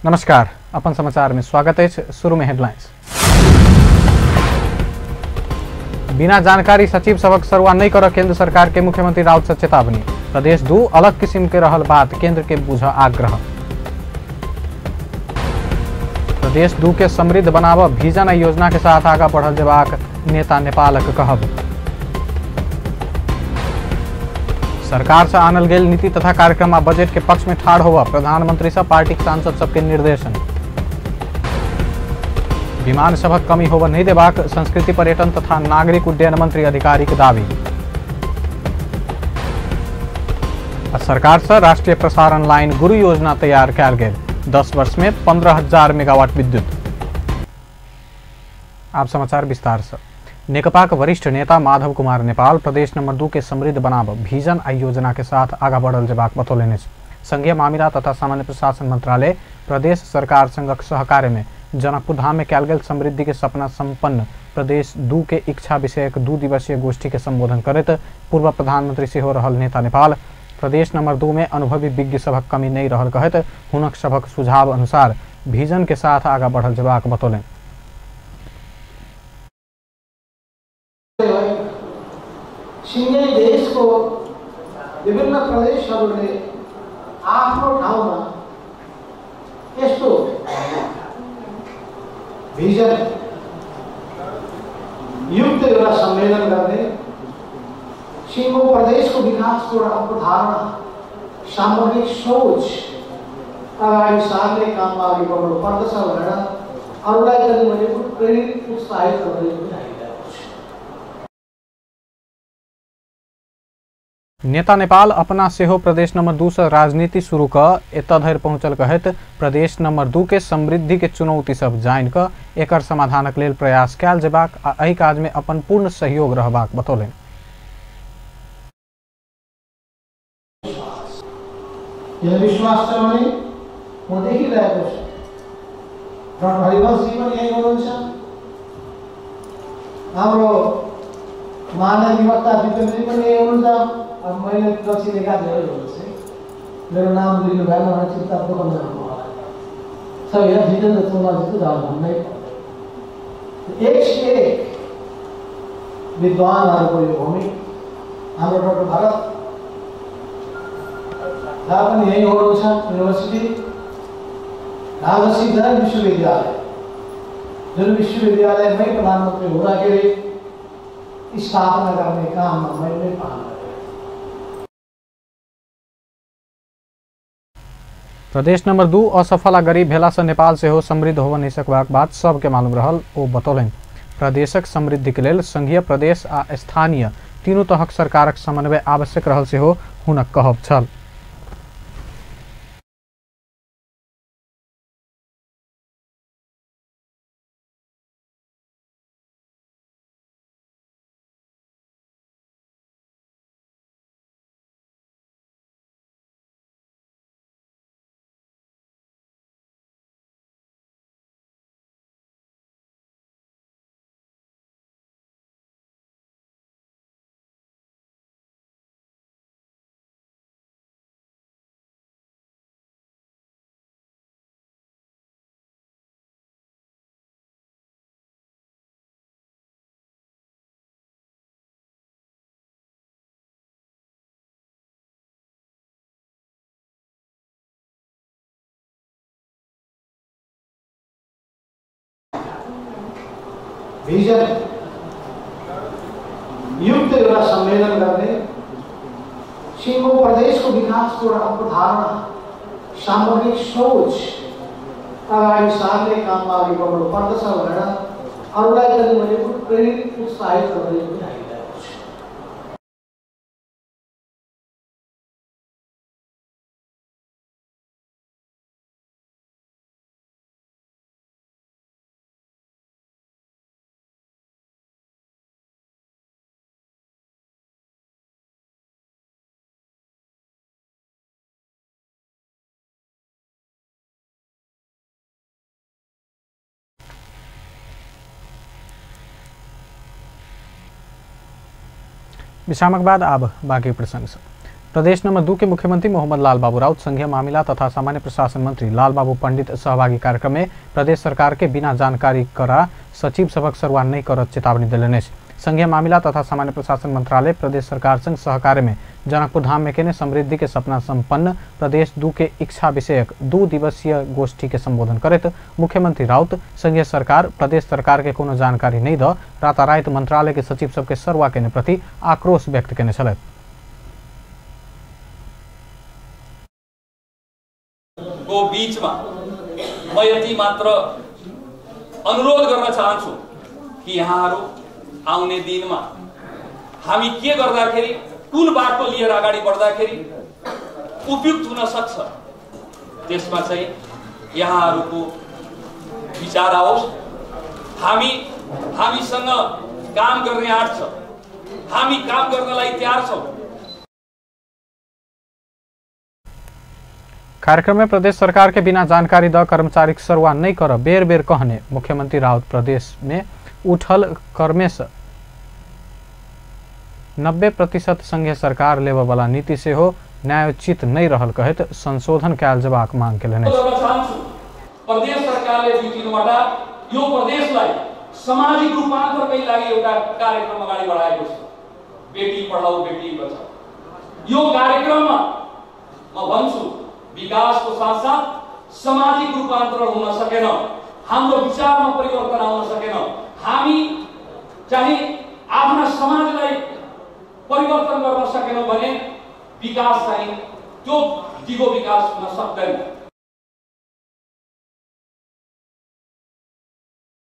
नमस्कार, अपन समाचार में स्वागत है। शुरू में हेडलाइंस। बिना जानकारी सचिव सबक सरुआ नहीं कर केंद्र सरकार के मुख्यमंत्री राउत से चेतावनी। प्रदेश दू अलग किस्म के रहल बात केंद्र के बुझ आग्रह। प्रदेश दू के समृद्ध बनाव विजन योजना के साथ आगा बढ़ल जेबाक नेता नेपालक कहब। सरकार से आनल गेल नीति तथा कार्यक्रम आ बजट के पक्ष में ठाढ़ होवा प्रधानमंत्री से पार्टी सांसद सबके निर्देशन। विमान सभक कमी होवा नहीं देबाक संस्कृति पर्यटन तथा नागरिक उड्डयन मंत्री अधिकारी के दावी। सरकार से राष्ट्रीय प्रसारण लाइन गुरु योजना तैयार कयल गेल। 10 वर्ष में 15,000 मेगावाट विद्युत। आप समाचार विस्तार से। नेकपाक वरिष्ठ नेता माधव कुमार नेपाल प्रदेश नंबर 2 के समृद्ध बनाब विजन आ योजना के साथ आगा बढ़ल जेबाक बतौलनि। संघीय मामिला तथा सामान्य प्रशासन मंत्रालय प्रदेश सरकार संगक सहकार्य में जनकपुर धाम में कयल गेल समृद्धि के सपना संपन्न प्रदेश 2 के इच्छा विषयक 2 दिवसीय गोष्ठी के संबोधन करैत पूर्व प्रधानमंत्री सेहो रहल नेता नेपाल प्रदेश नंबर 2 में अनुभवी विज्ञ सभक कमी नहीं रहल कहैत हुनक सभक सुझाव अनुसार विजन के साथ आगा बढ़ल जेबाक बतौलनि। सिँगै देशको विभिन्न प्रदेशहरूले आफ्नो ठाउँमा यस्तो भिजन युक्त एउटा सम्मेलन गर्ने, सिङ्गो प्रदेशको विकासको एउटा अवधारणा, सामग्रिक सोच अगाडि सार्ने काममा अघि बढ्नु पर्दछ भनेर अरूलाई पनि मैले प्रेरित उत्साहित गर्दै पनि आइरहेको छु। नेता नेपाल अपना सेहो प्रदेश नंबर 2 से राजनीति शुरू क एतय धरि पहुंचल कहैत प्रदेश नंबर 2 के समृद्धि के चुनौती सब जानि क एकर समाधानक लेल प्रयास कयल जेबाक आ एहि काज में अपन पूर्ण सहयोग रहबाक बतौलनि। विश्वास छ भने म देखिरहेको छु। डाक्टर हरिवंशजी पनि यही हुनुहुन्छ, हाम्रो महाधिवक्ता दिपेन्द्रजी पनि यही हुनुहुन्छ। अब मैले नचिनेका धेरै हुनुहुन्छ, मेरो नाम लिनु भएन भने चिन्ता दोकान जानु होला। सब यहाँ जितेन्द्र चौलाजी त झन् भन्नै पर्दैन। एक से एक विद्वानहरूको यो भूमि, हाम्रो डाक्टर भरत झा पनि यही हुनुहुन्छ। युनिभर्सिटी राजर्षि जनक विश्वविद्यालय, जुन विश्वविद्यालयमै प्रधानमन्त्री हुँदाखेरि स्थापना गर्ने काममा मैले पाल्नु। प्रदेश नंबर 2 असफल आ गरीब भेला से नेपाल सेहो समृद्ध होबय नहि सकबाक बात सबके मालूम रहल ओ बतौलनि। प्रदेशक समृद्धि के लेल संघीय प्रदेश आ स्थानीय तीनू तहक सरकारक समन्वय आवश्यक रहल सेहो हुनक कहब छल। भिजन युक्त एउटा सम्मेलन गर्ने, सिङ्गो प्रदेशको विकासको एउटा अवधारणा, सामग्रिक सोच अगाडि सार्ने काममा अघि बढ्नु पर्दछ भनेर अरूलाई पनि मैले प्रेरित उत्साहित गर्दै पनि आइरहेको छु। विश्रामक बाद आब बाकी प्रसंग। प्रदेश नंबर 2 के मुख्यमंत्री मोहम्मद लाल बाबू राउत संघीय मामिला तथा सामान्य प्रशासन मंत्री लाल बाबू पंडित सहभागी कार्यक्रम में प्रदेश सरकार के बिना जानकारी करा सचिव सभक सरुआ नहीं करत चेतावनी देलनि अछि। संघीय मामिला तथा सामान्य प्रशासन मंत्रालय प्रदेश सरकार संग सहकार्य में जनकपुर धाम में केने समृद्धि के सपना संपन्न प्रदेश 2 के इच्छा विषयक 2 दिवसीय गोष्ठी के संबोधन करैत मुख्यमंत्री राउत संघीय सरकार प्रदेश सरकार के कोनो जानकारी नहीं द रातारात मंत्रालय के सचिव सबके सरुआ केने प्रति आक्रोश व्यक्त केने छलथि। को बीचमा म यति मात्र अनुरोध गर्न चाहन्छु कि यहाँहरू आउने दिनमा हामी के गर्दाखेरि कुन बाटो लिएर अगाडि बढ्दाखेरि उपयुक्त हुन सक्छ त्यसमा चाहिँ यहाँहरूको विचार आओस्। हामीसँग काम गर्ने आँट छ, हामी काम गर्नलाई तयार छौँ। कार्यक्रम में प्रदेश सरकार के बिना जानकारी the कर्मचारी सरुआ नहीं कर बेर बेर कहने मुख्यमंत्री राउत प्रदेश में उठल कर्मेश 90% संघीय सरकार लेबऽ वाला नीति सेहो न्यायोचित नहीं रहल कहैत संशोधन कयल जेबाक मांग केलनि। प्रदेश सरकारले 2-3 वटा यो प्रदेशलाई सामाजिक रूपान्तरकै लागि एउटा कार्यक्रम अगाडि बढाएको छ, बेटी पढाओ बेटी बचाओ। यो कार्यक्रममा म भन्छु विकासको साथसाथ सामाजिक रूपान्तरण हुन सकेन, हाम्रो विचारमा परिवर्तन आउन सकेन, हामी चाहिँ आफ्ना समाजलाई परिवर्तन गर्न सकेनौँ भने विकास चाहिँ त्यो दिगो विकास हुन सक्दैन।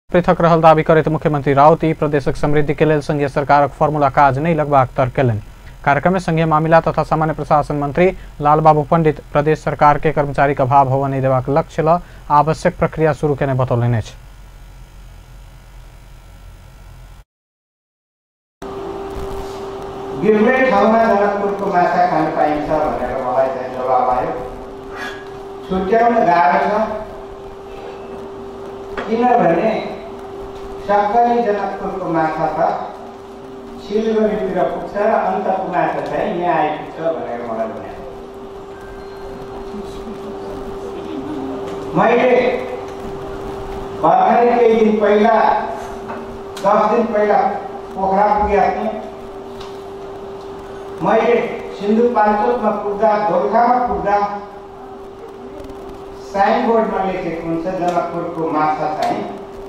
पृथक रहल दावी करैत मुख्यमंत्री राउत ई प्रदेशक समृद्धि के लेल संघीय सरकारक फॉर्मूला काज नहीं लगबाक तर्क केलनि। कार्यक्रम में संघीय मामिला तथा सामान्य प्रशासन मंत्री लालबाबू पंडित प्रदेश सरकार के कर्मचारी के अभाव होबय नहीं देबाक लक्ष्य ल आवश्यक प्रक्रिया शुरू केने बतौलनि अछि। बिरलै ठाउँमा जनकपुरको माछा खान पाइन्छ भनेर मलाई चाहिँ जवाब आयो। छुट्याउन गाह्रो छ, किनभने सक्कली जनकपुरको माछा त सिलगढीतिर पुग्छ र अन्तको माछा चाहिँ यहाँ आइपुग्छ भनेर मलाई भने। मैले भर्खरै केही दिन पहिला 10 दिन पहिला पोखरा पुगेको थिएँ। मैले सिन्धुपाल्चोकमा पुग्दा, दोलखामा पुग्दा साइनबोर्डमा लेखेको हुन्छ जनकपुरको माछा चाहिँ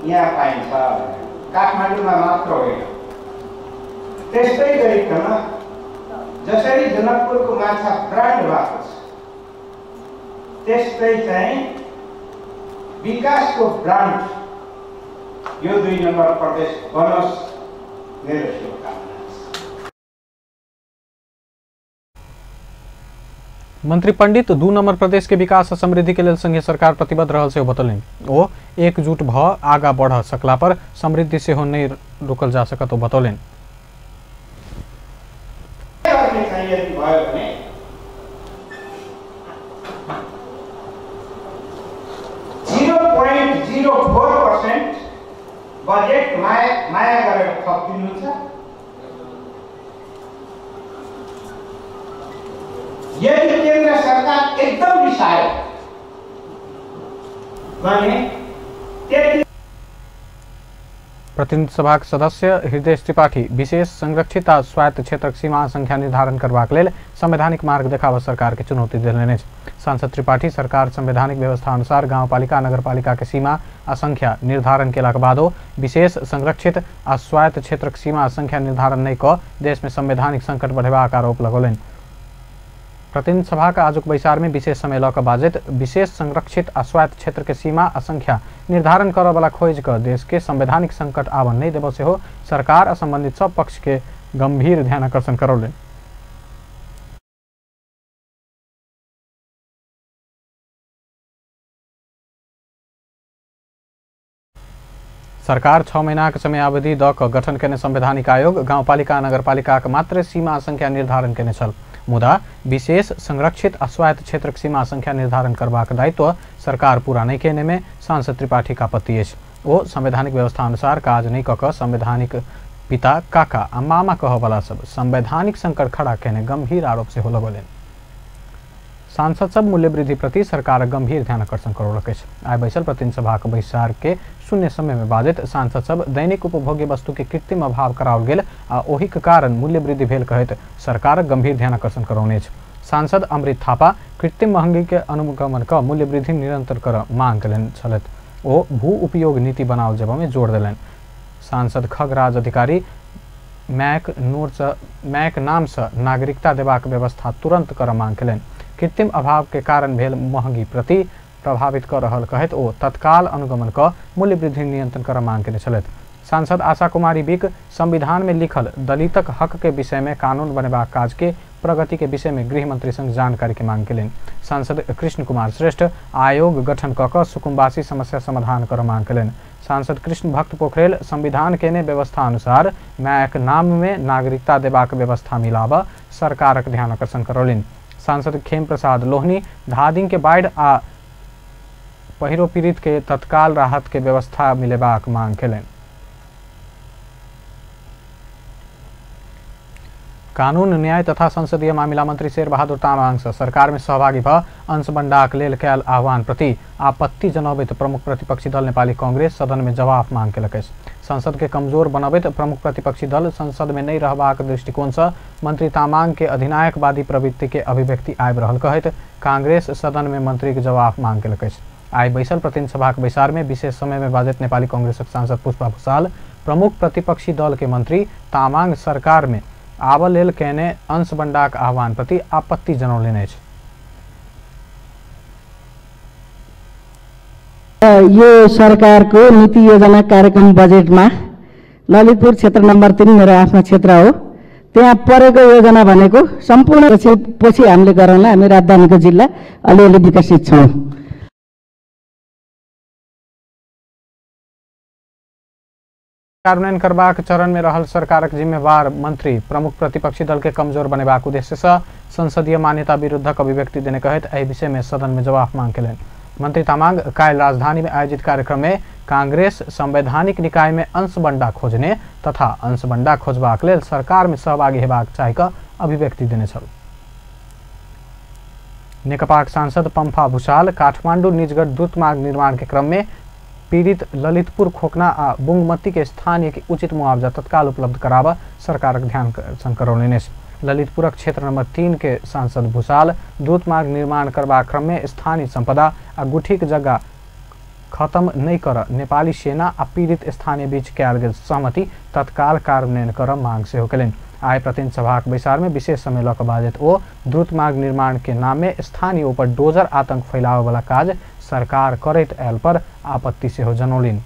यहाँ पाइन्छ भनेर, काठमाडौँमा मात्र होइन। त्यस्तै गरिकन जसरी जनकपुरको माछा ब्रान्ड भएको छ त्यस्तै चाहिँ विकासको ब्रान्ड यो 2 नम्बर प्रदेश बनोस्, मेरो शुभकामना। मंत्री पंडित 2 नंबर प्रदेश के विकास और समृद्धि के लेल संघीय सरकार प्रतिबद्ध रहल से बतौलनि। ओ एकजुट भ आगा बढ़ सकला पर समृद्धि सेहो नहीं रोकल जा सकत ओ बतौलनि। भयो भने 0.04% बजेट माया माया गरेर थपिदिनुहुन्छ। यदि केन्द्र सरकार एकदम रिसायो भने त्यति। प्रतिनिधि सभाक सदस्य हृदय त्रिपाठी विशेष संरक्षित आ स्वायत्त क्षेत्रक सीमा संख्या निर्धारण करबाक लेल संवैधानिक मार्ग देखाबऽ सरकार के चुनौती देलनि अछि। सांसद त्रिपाठी सरकार संवैधानिक व्यवस्था अनुसार गाउँपालिका नगरपालिका के सीमा आ संख्या निर्धारण केलाक बादो विशेष संरक्षित आ स्वायत्त क्षेत्रक सीमा संख्या निर्धारण नहि कऽ देश में संवैधानिक संकट बढ़ेबाक आरोप लगौलनि। प्रतिनिधि सभाक आजुक बैसार में विशेष समय लऽ कऽ बाजैत विशेष संरक्षित आ स्वायत्त क्षेत्र के सीमा आ संख्या निर्धारण करऽ वाला खोजि कऽ देश के संवैधानिक संकट आबऽ नहि देबऽ सेहो सरकार आ संबंधित सब पक्ष के गंभीर ध्यान आकर्षण करौलनि। सरकार 6 महीनाक समयावधि दऽ कऽ गठन केने संवैधानिक आयोग गाउँपालिका नगरपालिकाक मात्र सीमा संख्या निर्धारण केने छल, मुदा विशेष संरक्षित आ स्वायत्त क्षेत्रक सीमा संख्या निर्धारण करबाक दायित्व सरकार पूरा नहि केने में सांसद त्रिपाठी आपत्ति अछि। ओ संवैधानिक व्यवस्था अनुसार काज नहि कऽ कऽ संवैधानिक पिता, काका आ मामा कहऽ वाला सब संवैधानिक संकट खड़ा केने गंभीर आरोप सेहो लगौलनि। सांसद सब मूल्य वृद्धि प्रति सरकार गंभीर ध्यान आकर्षण करौलक अछि। आइ बैसल प्रतिनिधि सभाक बैसार के शून्य समय में बाजैत सांसद सब दैनिक उपभोग्य वस्तु के कृत्रिम अभाव कराओल गेल आ ओहि के कारण मूल्य वृद्धि भेल कहैत सरकार गंभीर ध्यान आकर्षण करौने अछि। सांसद अमृत थापा कृत्रिम महंगी के अनुगमन क मूल्य वृद्धि निरंतर कर मांग कयलनि छलथि। ओ भू उपयोग नीति बनाओल जेबा में जोर देलनि। सांसद खगराज अधिकारी मैक नाम से नागरिकता देबाक व्यवस्था तुरंत कर मांग कयलनि। कृत्रिम अभाव के कारण भेल महंगी प्रति प्रभावित कर रहल कहैत ओ तत्काल अनुगमन क मूल्य वृद्धि नियंत्रण कर मांग कयने छलथि। सांसद आशा कुमारी विक संविधान में लिखल दलितक हक के विषय में कानून बनेबाक काज के प्रगति के विषय में गृह मंत्री संग जानकारी के मांग कयलनि। सांसद कृष्ण कुमार श्रेष्ठ आयोग गठन क कऽ सुकुम्बासी समस्या समाधान कर मांग कयलनि। सांसद कृष्ण भक्त पोखरेल संविधान केने व्यवस्था अनुसार मायक नाम में नागरिकता देबाक व्यवस्था मिलाब सरकारक ध्यान आकर्षण करौलनि। सांसद खेम प्रसाद लोहनी धादिंग के बाढ़ि आ पहिरो पीड़ित के तत्काल राहत के व्यवस्था मिलेबाक मांग कयलनि। कानून न्याय तथा संसदीय मामिला मंत्री शेरबहादुर तामाङ से सरकार में सहभागी भ अंशबंडाक लेल कयल आह्वान प्रति आपत्ति जनबैत प्रमुख प्रतिपक्षी दल नेपाली कांग्रेस सदन में जवाफ मांग केलक अछि। संसद के कमजोर बनबैत प्रमुख प्रतिपक्षी दल संसद में नहीं रहबाक दृष्टिकोण से मंत्री तामाङ के अधिनायकवादी प्रवृत्ति के अभिव्यक्ति आबि रहल कहैत कांग्रेस सदन में मंत्री के जवाफ मांग केलक अछि। आइ बैसल प्रतिनिधि सभाक बैसार में विशेष समय में बाजैत नेपाली कांग्रेसक सांसद पुष्पा भूषाल प्रमुख प्रतिपक्षी दल के मंत्री तामाङ सरकार में आबऽ लेल कयने अंशबंडाक आह्वान प्रति आपत्ति जनौलनि अछि। यो सरकारको नीति योजना कार्यक्रम बजेटमा ललितपुर क्षेत्र नम्बर 3 मेरो आफ्नो क्षेत्र हो, त्यहाँ परेको योजना भनेको सम्पूर्ण पछि हामीले गरौँला। हामी राजधानीको जिल्ला अलिअलि विकसित छौँ। कार्यान्वयन करबाक चरण में रहल सरकारक जिम्मेवार मंत्री प्रमुख प्रतिपक्षी दल के कमजोर बनेबाक उद्देश्य से संसदीय मान्यता विरुद्धक अभिव्यक्ति देने कहैत एहि विषय में सदन में जवाफ मांग कयलनि। मंत्री तामाङ काल्हि राजधानी में आयोजित कार्यक्रम में कांग्रेस संवैधानिक निकाय में अंशबंडा खोजने तथा अंशबंडा खोजबाक लेल सरकार में सहभागी हेबाक चाही क अभिव्यक्ति देने छल। नेकपाक सांसद पंफा भूषाल काठमांडू निजगढ़ द्रुत मार्ग निर्माण के क्रम में पीड़ित ललितपुर खोकना आ बुंगमती के स्थानीय के उचित मुआवजा तत्काल उपलब्ध कराबऽ सरकारक ध्यान करौलनि अछि। ललितपुरक क्षेत्र नंबर 3 के सांसद भूषाल द्रुत मार्ग निर्माण करबाक क्रम में स्थानीय संपदा आ गुठीक जगह खत्म नहीं कर नेपाली सेना आ पीड़ित स्थानीय बीच कयल गेल सहमति तत्काल कार्यान्वयन कर मांग सेहो कयलनि। आइ प्रतिनिधि सभाक बैसार में विशेष समय लऽ कऽ बाजैत ओ द्रुत मार्ग निर्माण के नाम में स्थानीय ऊपर डोजर आतंक फैलाबय वाला काज सरकार करैत आयल पर आपत्ति सेहो जनौलनि।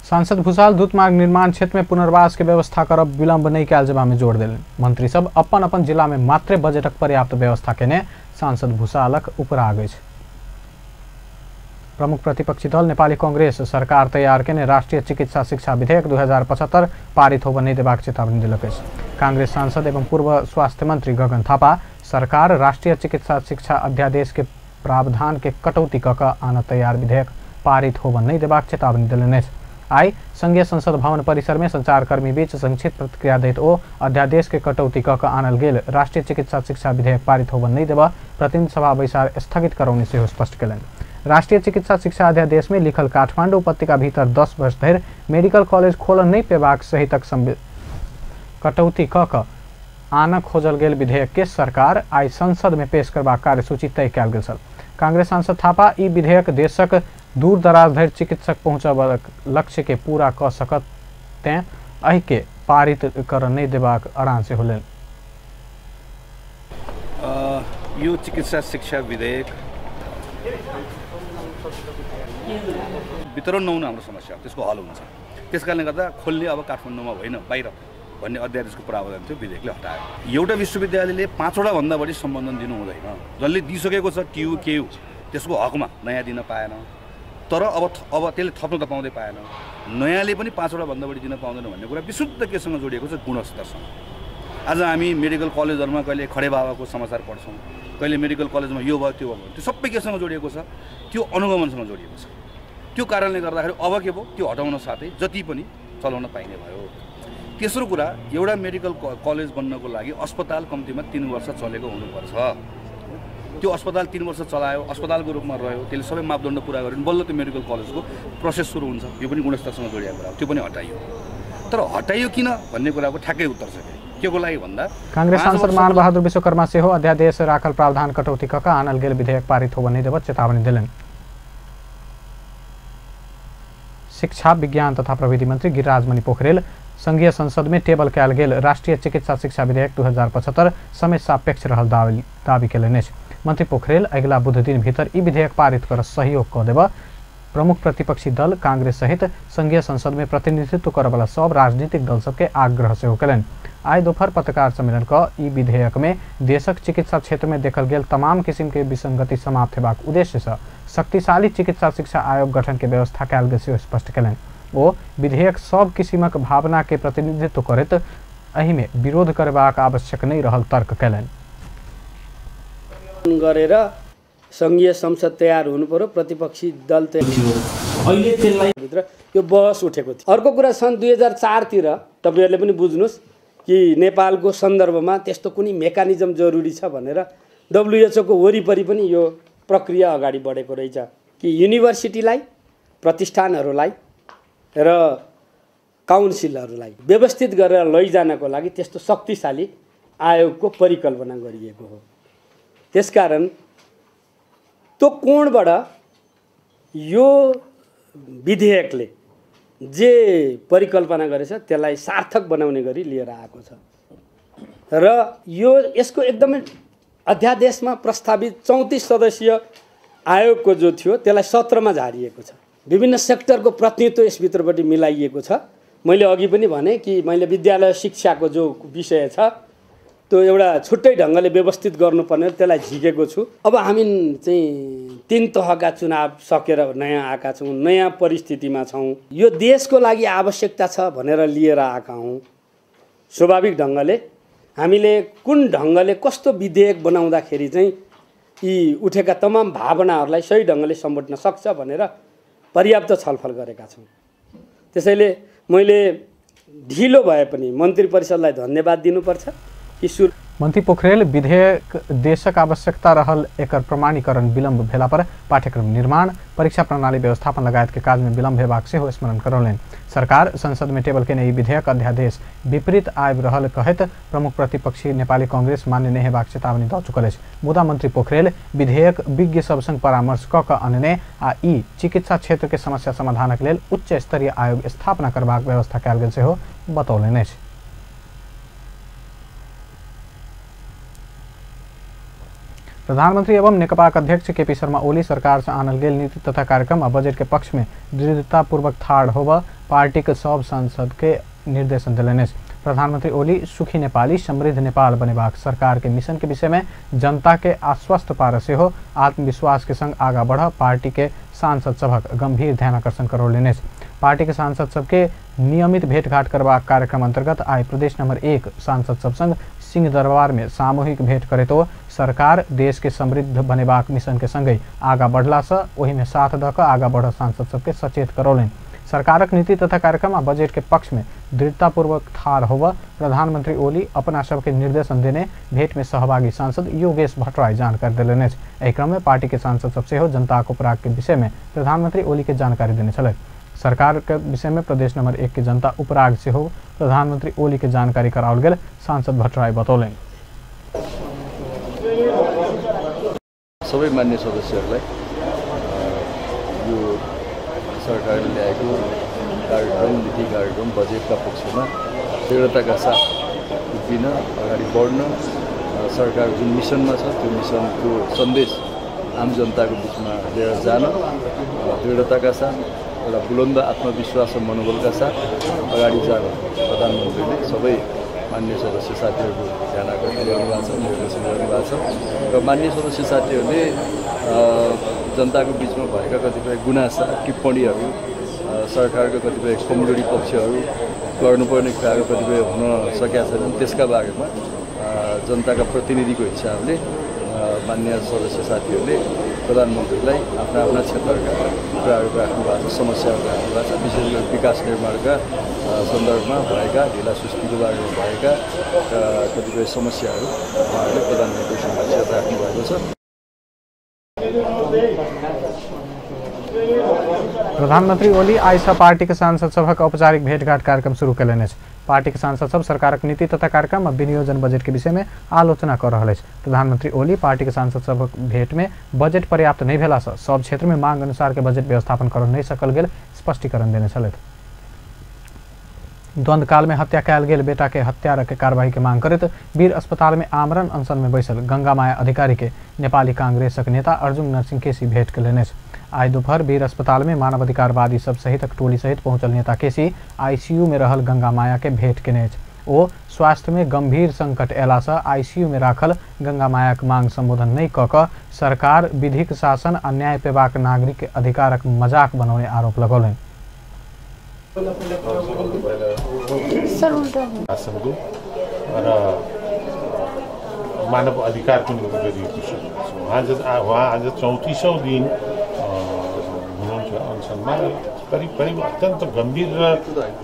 सांसद भूषाल द्रुत मार्ग निर्माण क्षेत्र में पुनर्वास के व्यवस्था करब विलंब नहीं कयल जेबा में जोर देलनि। मंत्री सब अपन अपन जिला में मात्रे बजटक पर्याप्त व्यवस्था केने सांसद भूषालक उपराग अछि। प्रमुख प्रतिपक्षी दल नेपाली कांग्रेस सरकार तैयार केने राष्ट्रीय चिकित्सा शिक्षा विधेयक 2075 पारित होबऽ नहि देबाक चेतावनी देलक अछि। कांग्रेस सांसद एवं पूर्व स्वास्थ्य मंत्री गगन थापा सरकार राष्ट्रीय चिकित्सा शिक्षा अध्यादेश के प्रावधान के कटौती कऽ कऽ आन तैयार विधेयक पारित होबऽ नहि देबाक चेतावनी देलनि अछि। आइ संघीय संसद भवन परिसर में संचारकर्मी बीच संक्षिप्त प्रतिक्रिया दैत ओ अध्यादेश के कटौती कऽ कऽ आनल गेल राष्ट्रीय चिकित्सा शिक्षा विधेयक पारित होबऽ नहि देबऽ प्रतिनिधि सभा बैसार स्थगित करौने सेहो स्पष्ट कयलनि। राष्ट्रीय चिकित्सा शिक्षा अध्यादेश में लिखल काठमांडू उपत्यका भीतर 10 वर्ष धरि मेडिकल कॉलेज खोलऽ नहि पेबाक सहितक कटौती कऽ कऽ आन खोजल गेल विधेयक के सरकार आइ संसद में पेश करबाक कार्यसूची तय कयल गेल छल। कांग्रेस सांसद थापा ई विधेयक देशक दूर दराज धरि चिकित्सक पहुँचबाक लक्ष्य के पूरा कऽ सकत तें एहि के पारित कर नहि देबाक अड़ान सेहो लेलनि। यो चिकित्सा शिक्षा विधेयक वितरण नहुनु हाम्रो समस्या हो, त्यसको हल हुन्छ। त्यस कारणले गर्दा खोल्ने अब काठमाडौँमा होइन बाहिर भन्ने अध्यादेशको प्रावधान थियो, विधेयकले हटायो। एउटा विश्वविद्यालयले 5वटा भन्दा बढी सम्बन्धन दिनु हुँदैन, जसले दिइसकेको छ टियु केयु त्यसको हकमा नयाँ दिन पाएन, तर अब अब त्यसले थप्न त पाउँदै पाएन, नयाँले पनि 5वटा भन्दा बढी दिन पाउँदैन भन्ने कुरा विशुद्ध केसँग जोडिएको छ, गुणस्तरसँग। आज हामी मेडिकल कलेजहरूमा कहिले खडे बाबाको समाचार पढ्छौँ, कहिले मेडिकल कलेजमा यो भयो त्यो भयो, त्यो सबै केसँग जोडिएको छ, त्यो अनुगमनसँग जोडिएको छ। त्यो कारणले गर्दाखेरि अब के भयो, त्यो हटाउन साथै जति पनि चलाउन पाइने भयो। तेस्रो कुरा, एउटा मेडिकल कलेज बन्नको लागि अस्पताल कम्तीमा 3 वर्ष चलेको हुनुपर्छ। त्यो अस्पताल 3 वर्ष चलायो, अस्पतालको रूपमा रह्यो, त्यसले सबै मापदण्ड पुरा गर्यो भने बल्ल त्यो मेडिकल कलेजको प्रोसेस सुरु हुन्छ। यो पनि गुणस्तरसँग जोडिएको कुरा हो, त्यो पनि हटाइयो। तर हटाइयो किन भन्ने कुराको ठ्याक्कै उत्तर छ के को लागि भन्दा कांग्रेस सांसद मानबहादुर विश्वकर्मा सेहो अध्यादेश राखल प्रावधान कटौती क आनल गेल विधेयक पारित होबय नहि देब चेतावनी देलनि। शिक्षा विज्ञान तथा प्रविधि मंत्री गिरिराज मणि पोखरेल संघीय संसद में टेबल कयल गेल राष्ट्रीय चिकित्सा शिक्षा विधेयक 2075 समय सापेक्ष रहल दावी केलनि अछि। मंत्री पोखरेल अगिला बुध दिन भीतर ई विधेयक पारित कर सहयोग क देब प्रमुख प्रतिपक्षी दल कांग्रेस सहित संघीय संसद में प्रतिनिधित्व करवला सब राजनीतिक दल सबके आग्रह सेहो केलनि। आइ दोपहर पत्रकार सम्मेलन क ई विधेयक में देशक चिकित्सा क्षेत्र में देखल गेल तमाम किसिम के विसंगति समाप्त हेबाक उद्देश्य से शक्तिशाली चिकित्सा शिक्षा आयोग गठन के व्यवस्था कयल गेल सेहो स्पष्ट केलनि। ओ विधेयक सब किसिमक भावना के प्रतिनिधित्व करैत एहि में विरोध करबाक आवश्यक नहि रहल तर्क केलनि। गरेर संघीय संसद तयार हुनु पर्यो, प्रतिपक्षी दल अहिले त्यसलाई भित्र यो बहस उठेको थियो। अर्को कुरा सन् 2004 तिर तपाईहरुले पनि बुझ्नुस् कि नेपालको सन्दर्भमा त्यस्तो कुनै मेकानिजम जरुरी छ भनेर WHO को वरिपरि पनि यो प्रक्रिया अगाडि बढेको रहेछ कि युनिभर्सिटीलाई, प्रतिष्ठानहरूलाई र काउन्सिलहरूलाई व्यवस्थित गरेर लैजानको लागि त्यस्तो शक्तिशाली आयोगको परिकल्पना गरिएको हो। त्यसकारण त्यो कोणबाट यो विधेयकले जे परिकल्पना गरेछ त्यसलाई सार्थक बनाउने गरी लिएर आएको छ र यो यसको एकदमै अध्यादेशमा प्रस्तावित 34 सदस्यीय आयोगको जो थियो त्यसलाई 17 मा झारिएको छ। विभिन्न सेक्टरको प्रतिनिधित्व यसभित्रपट्टि मिलाइएको छ। मैले अघि पनि भने कि मैले विद्यालय शिक्षाको जो विषय छ त्यो एउटा छुट्टै ढङ्गले व्यवस्थित गर्नुपर्ने त्यसलाई झिकेको छु। अब हामी चाहिँ 3 तहका चुनाव सकेर नयाँ आएका छौँ, नयाँ परिस्थितिमा छौँ, यो देशको लागि आवश्यकता छ भनेर लिएर आएका हौँ। स्वाभाविक ढङ्गले हामीले कुन ढङ्गले कस्तो विधेयक बनाउँदाखेरि चाहिँ यी उठेका तमाम भावनाहरूलाई सही ढङ्गले समेट्न सक्छ भनेर पर्याप्त छलफल गरेका छौँ। त्यसैले मैले ढिलो भए पनि मन्त्री परिषदलाई धन्यवाद दिनुपर्छ। मंत्री पोखरेल विधेयक देशक आवश्यकता रहल एकर प्रमाणीकरण विलम्ब भेला पर पाठ्यक्रम निर्माण, परीक्षा प्रणाली व्यवस्थापन लगायत के काज में विलम्ब हेबाक सेहो स्मरण करौलनि। सरकार संसद में टेबल केने ई विधेयक अध्यादेश विपरीत आबि रहल कहैत प्रमुख प्रतिपक्षी नेपाली कांग्रेस मान्य नहि हेबाक चेतावनी दऽ चुकल अछि। मुदा मंत्री पोखरेल विधेयक विज्ञ सब संग परामर्श कऽ कऽ अनने आ ई चिकित्सा क्षेत्र के समस्या समाधानक लेल उच्च स्तरीय आयोग स्थापना करबाक व्यवस्था कयल गेल सेहो बतौलनि अछि। प्रधानमंत्री एवं नेकपाक अध्यक्ष केपी शर्मा ओली सरकार से आनल गेल नीति तथा कार्यक्रम आ बजट के पक्ष में दृढ़तापूर्वक ठाढ़ होब पार्टी के सब सांसद के निर्देशन देलनि अछि। प्रधानमंत्री ओली सुखी नेपाली समृद्ध नेपाल बनेबाक सरकार के मिशन के विषय में जनता के आश्वस्त पार सेहो आत्मविश्वास के संग आगा बढ़ पार्टी के सांसद सभक गंभीर ध्यानाकर्षण करौलनि अछि। पार्टी के सांसद सबके नियमित भेंटघाट करबाक कार्यक्रम अंतर्गत आइ प्रदेश नंबर 1 सांसद सब संग सिंह दरबार में सामूहिक भेंट करैत ओ सरकार देश के समृद्ध बनेबाक मिशन के संगहि आगा बढ़ला से ओहि में साथ दऽ कऽ आगा बढ़ सांसद सबके सचेत करौलनि। सरकारक नीति तथा कार्यक्रम आ बजट के पक्ष में दृढ़तापूर्वक ठाढ़ होब प्रधानमंत्री ओली अपना सबके निर्देशन देने भेंट में सहभागी सांसद योगेश भट्टराई जानकारी देलनि अछि। एहि क्रम में पार्टी के सांसद सब सेहो जनताक उपराग के विषय में प्रधानमंत्री ओली के जानकारी देने छलथि। सरकार के विषय में प्रदेश नंबर 1 के जनता उपराग सेहो प्रधानमंत्री ओली के जानकारी कराओल गेल सांसद भट्टराई बतौलनि। सबै मान्य सदस्यहरूलाई यो सरकारले ल्याएको कार्यक्रम, नीति कार्यक्रम, बजेटका पक्षमा दृढताका साथ उभिन, अगाडि बढ्न, सरकार जुन मिसनमा छ त्यो मिसनको सन्देश आम जनताको बिचमा लिएर जान दृढताका साथ एउटा बुलन्द आत्मविश्वास र मनोबलका साथ अगाडि जान प्रधानमन्त्रीले सबै मान्य सदस्य साथीहरूको ध्यान आकर्षण गर्नुभएको छ, निर्देशन गर्नुभएको छ र मान्य सदस्य साथीहरूले जनताको बिचमा भएका कतिपय गुनासा, टिप्पणीहरू, सरकारको कतिपय कमजोरी पक्षहरू, गर्नुपर्ने कुराहरू कतिपय हुन सकेका छैनन्, त्यसका बारेमा जनताका प्रतिनिधिको हिसाबले मान्य सदस्य साथीहरूले प्रधानमन्त्रीलाई आफ्ना आफ्ना क्षेत्रका कुराहरू राख्नु भएको छ, समस्याहरू राख्नु भएको छ। विशेष गरी विकास निर्माणका सन्दर्भमा भएका ढिला सुस्तीको बारेमा भएका कतिपय समस्याहरू उहाँहरूले प्रधानमन्त्री समक्ष राख्नु भएको छ। प्रधानमंत्री ओली आइ पार्टी के सांसद सभक औपचारिक भेटघाट कार्यक्रम शुरू कयलनि अछि। पार्टी के सांसद सब सरकारक नीति तथा कार्यक्रम आ विनियोजन बजट के विषय में आलोचना कर रहल अछि। प्रधानमंत्री ओली पार्टी के सांसद सभक भेट में बजट पर्याप्त नहीं भेला से सब क्षेत्र में मांग अनुसार के बजट व्यवस्थापन कर नहीं सकल गेल स्पष्टीकरण देने छलथि। द्वंद्वकाल में हत्या कयल गेल बेटा के हत्यारा के कार्रवाई के मांग करैत वीर अस्पताल में आमरण अनशन में बैसल गंगा माया अधिकारी के नेपाली कांग्रेसक नेता अर्जुन नरसिंह केसी भेंट कयलनि अछि। आइ दोपहर वीर अस्पताल में मानवाधिकारवादी सब सहित टोली सहित पहुंचल नेता केसी आईसीयू में रहल गंगा माया के भेंट केने अछि। ओ स्वास्थ्य में गंभीर संकट अयलासँ आईसीयू में राखल गंगा मायाक मांग संबोधन नहि कऽ कऽ सरकार विधिक शासन आ न्याय पेबाक नागरिक अधिकारक मजाक बनौने आरोप लगौलनि। शासनको र मानव अधिकारको निम्ति गरिएको छ। उहाँ आज 34औं दिन हुनुहुन्छ अनसनमा र करिब करिब अत्यन्त गम्भीर र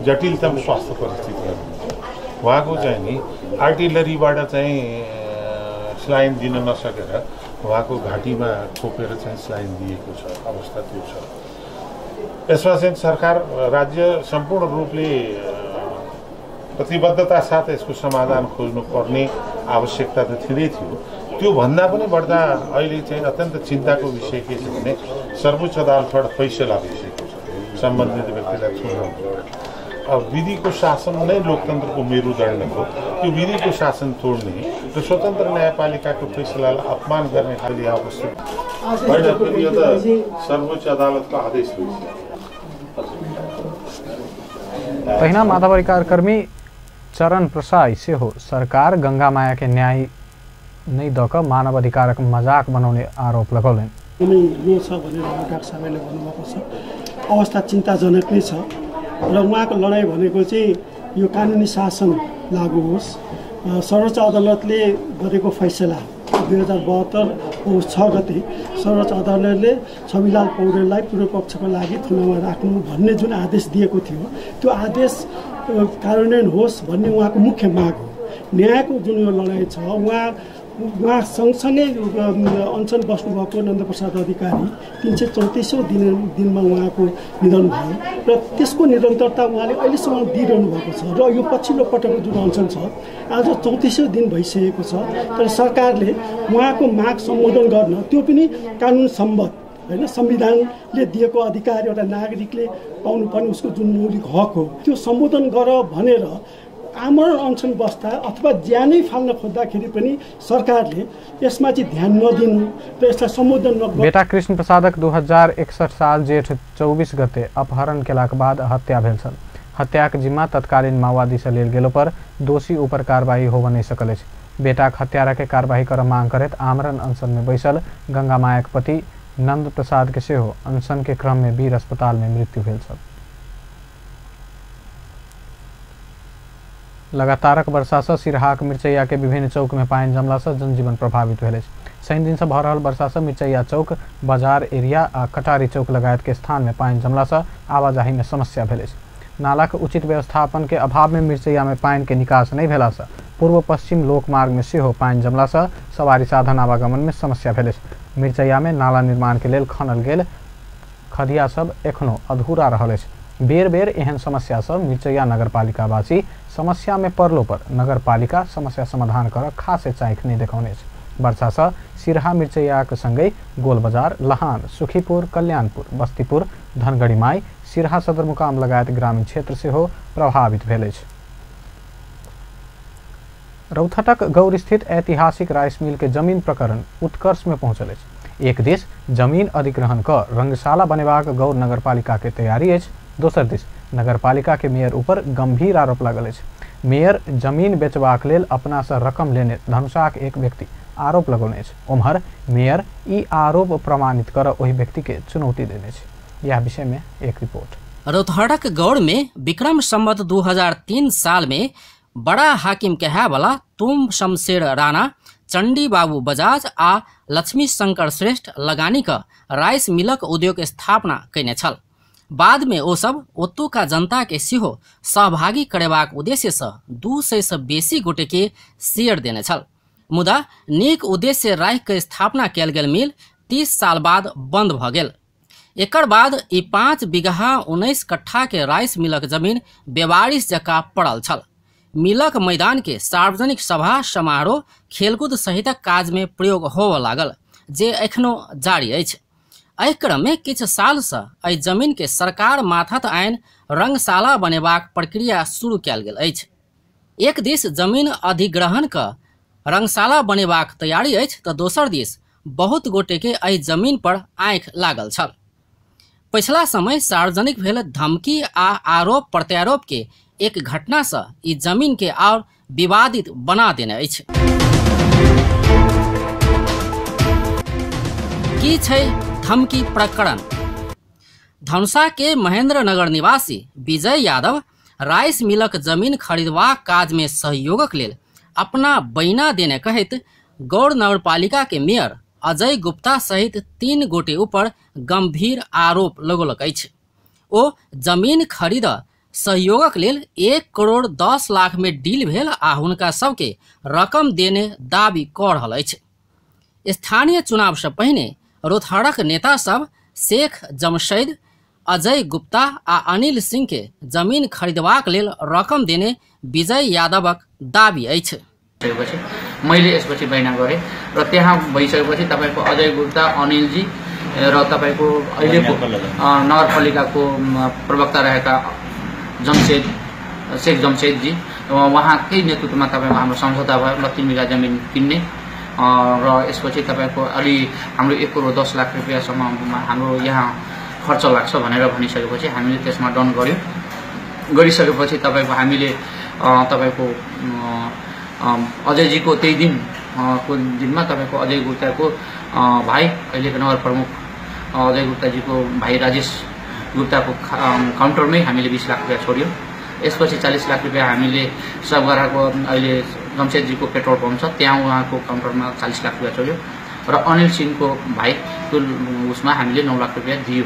जटिलतम स्वास्थ्य परिस्थितिहरू उहाँको चाहिँ नि आर्टिलरीबाट चाहिँ स्लाइन दिन नसकेर उहाँको घाँटीमा खोपेर चाहिँ स्लाइन दिएको छ, अवस्था त्यो छ। यसमा चाहिँ सरकार राज्य सम्पूर्ण रूपले प्रतिबद्धता साथ यसको समाधान खोज्नुपर्ने आवश्यकता त थिँदै थियो, त्योभन्दा पनि बढ्दा अहिले चाहिँ अत्यन्त चिन्ताको विषय के छ भने सर्वोच्च अदालतबाट फैसला भइसकेको छ सम्बन्धित व्यक्तिलाई थुन्न। अब विधिको शासन नै लोकतन्त्रको मेरुदण्ड हो, त्यो विधिको शासन तोड्ने र स्वतन्त्र न्यायपालिकाको फैसलालाई अपमान गर्ने खालि आवश्यक होइन। फेरि यो त सर्वोच्च अदालतको आदेश भइसक्यो। तहिना मानवाधिकार कर्मी चरण प्रसाई सेहो सरकार गंगा माया के न्याय नहीं दऽ कऽ मानवाधिकारक मजाक बनौने आरोप लगौलनि। यो छ भनेर डाक्टर साहबले भन्नुभएको छ, अवस्था चिन्ताजनक नै छ र उहाँको लडाइँ भनेको चाहिँ यो कानुनी शासन लागू होस्। सर्वोच्च अदालतले गरेको फैसला 2072 पौष 6 गते सर्वोच्च अदालतले छविलाल पौडेललाई पूर्व पक्षको लागि थुनामा राख्नु भन्ने जुन आदेश दिएको थियो त्यो आदेश कार्यान्वयन होस् भन्ने उहाँको मुख्य माग हो। न्यायको जुन यो लडाइँ छ, उहाँ सँगसँगै अनसन बस्नुभएको नन्दप्रसाद अधिकारी 334औं दिनमा उहाँको निधन भयो र त्यसको निरन्तरता उहाँले अहिलेसम्म दिइरहनु भएको छ र यो पछिल्लो पटकको जुन अनसन छ आज 34औं दिन भइसकेको छ, तर सरकारले उहाँको माग सम्बोधन गर्न त्यो पनि कानुन सम्बद्ध हैन, संविधानले दिएको अधिकार एउटा नागरिकले पाउनुपर्ने उसको जुन मौलिक हक हो त्यो सम्बोधन गर भनेर आमरण अनसन बस्दा अथवा ज्यानै फाल्न खोज्दाखेरि पनि सरकारले यसमा चाहिँ ध्यान नदिनु र यसलाई सम्बोधन नगर्नु। बेटा कृष्ण प्रसादक 2061 साल जेठ 24 गते अपहरण केलाक बाद हत्या भेल छल। हत्याक जिम्मा तत्कालीन माओवादी से लेल गेलो पर दोषी ऊपर कार्रवाई होबऽ नहि सकल अछि। बेटाक हत्यारा के कार्रवाई कर मांग करैत आमरण अनशन में बैसल गंगा मायाक पति नंद प्रसाद के सेहो अनशन के क्रम में वीर अस्पताल में मृत्यु भेल छल। लगातारक वर्षा से सिरहाक मिरचैया के विभिन्न चौक में पानि जमला से जनजीवन प्रभावित भेल अछि। शनि दिन से भऽ रहल वर्षा से मिरचैया चौक, बाजार एरिया आ कटारी चौक लगायत के स्थान में पानि जमला से आवाजाही में समस्या भेल अछि। नालाक उचित व्यवस्थापन के अभाव में मिरचैया में पानि के निकास नहीं भेला से पूर्व पश्चिम लोकमार्ग में सेहो पानि जमला से सवारी साधन आवागमन में समस्या भेल अछि। मिरचैया में नाला निर्माण के लेल खनल गेल खदिया सब एखनो अधूरा रहल अछि। बेर बेर एहन समस्या सब मिरचैया नगरपालिकावासी समस्या में पड़लो पर नगरपालिका समस्या समाधान कर खासे चाइख नहीं देखौने अछि। वर्षा से सिरहा मिरचैयाक संगै गोल बजार, लहान, सुखीपुर, कल्याणपुर, बस्तीपुर, धनगढ़ीमाई, सिरहा सदरमुकाम लगायत ग्रामीण क्षेत्र सेहो प्रभावित भेल अछि। रौथटक गौर स्थित ऐतिहासिक राइस मिल के जमीन प्रकरण उत्कर्ष में पहुंचल अछि। एक दिस जमीन अधिग्रहण क रंगशाला बनेबाक गौर नगरपालिका के तैयारी अछि, दोसर दिस नगरपालिका के मेयर ऊपर गंभीर आरोप लागल अछि। मेयर जमीन बेचबाक लेल अपना से रकम लेने धनुषाक एक व्यक्ति आरोप लगौने अछि। ओम्हर मेयर ई आरोप प्रमाणित कर ओहि व्यक्ति के चुनौती देने अछि। यह विषय में एक रिपोर्ट। रौतहटक गौर में विक्रम संवत 2003 साल में बड़ा हाकिम कहे वाला तुम शमशेर राणा चंडी बाबू बजाज आ लक्ष्मी शंकर श्रेष्ठ लगानी क राइस मिलक उद्योग स्थापना कयने छल। बाद में ओ सब ओतुका जनता के सेहो सहभागी करेबाक उद्देश्य से 200 से बेसी गोटे के शेयर देने छल। मुदा नीक उद्देश्य राखि के स्थापना कयल गेल मिल 30 साल बाद बंद भ गेल। एकर बाद ई 5 बीघा 19 कट्ठा के राइस मिलक जमीन बेवारिस जकाँ पड़ल छल। मिलक मैदान के सार्वजनिक सभा समारोह खेलकूद सहितक काज में प्रयोग होबय लागल, जे एखनो जारी अछि। एहि क्रम में किछु साल से एहि जमीन के सरकार माथत आनि रंगशाला बनेबाक प्रक्रिया शुरू कयल गेल अछि। एक दिस जमीन अधिग्रहण क रंगशाला बनेबाक तैयारी अछि तऽ दोसर दिस बहुत गोटे के एहि जमीन पर आँखि लागल छल। पछिला समय सार्वजनिक भेल धमकी आ आरोप प्रत्यारोप के एक घटना से ई जमीन के और विवादित बना देने अछि। की छै धमकी प्रकरण? धनुषा के महेंद्रनगर निवासी विजय यादव राइस मिलक जमीन खरीदबाक काज में सहयोगक लेल अपना बैना देने कहैत गौर नगरपालिका के मेयर अजय गुप्ता सहित 3 गोटे ऊपर गंभीर आरोप लगौलक अछि। ओ जमीन खरीद सहयोगक लेल 1 करोड़ 10 लाख में डील भेल आ हुनका सबके रकम देने दावी कऽ रहल अछि। स्थानीय चुनाव से पहिने रोथहरक नेता सब शेख जमशेद, अजय गुप्ता आ अनिल सिंह के जमीन खरीदबाक लेल रकम देने विजय यादवक दावी अछि। मैले यसपछि बैना गरेँ र त्यहाँ भइसकेपछि तपाईको अजय गुप्ता, अनिलजी र तपाईको अहिलेको नगरपालिकाको प्रवक्ता रहेका जमशेद, शेख जमशेदजी, उहाँकै नेतृत्वमा तपाईको हाम्रो सम्झौता भयो ल 3 बिघा जमिन किन्ने र यसपछि तपाईको अलि हाम्रो 1 करोड 10 लाख रुपियाँसम्म हाम्रो यहाँ खर्च लाग्छ भनेर भनिसकेपछि हामीले त्यसमा डन गर्यौँ। गरिसकेपछि तपाईको हामीले तपाईको अजयजीको त्यही दिन को दिनमा तपाईको अजय गुप्ताको भाइ अहिलेको नगर प्रमुख अजय गुप्ताजीको भाइ राजेश गुप्ताको काउन्टरमै हामीले 20 लाख रुपियाँ छोड्यौँ। यसपछि 40 लाख रुपियाँ हामीले सबगराको अहिले जमशेदजीको पेट्रोल पम्प छ त्यहाँ उहाँको काउन्टरमा 40 लाख रुपियाँ छोड्यो र अनिल सिंहको भाइ उसमा हामीले 9 लाख रुपियाँ दियो।